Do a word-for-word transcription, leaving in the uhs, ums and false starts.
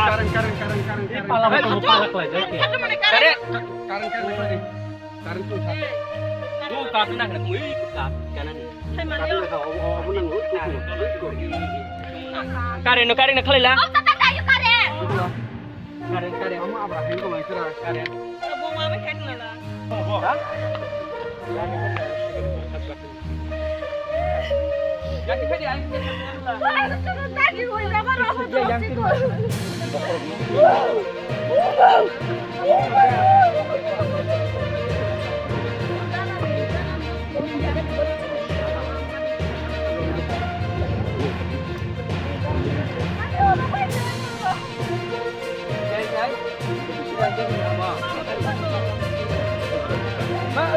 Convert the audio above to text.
Current, current, current, current, current. Current, current, current. Current tu. Tu current nak nak mui tu current kanan ni. Current no, current no khalai la. Current, current. Ama abra hingko mai sira current.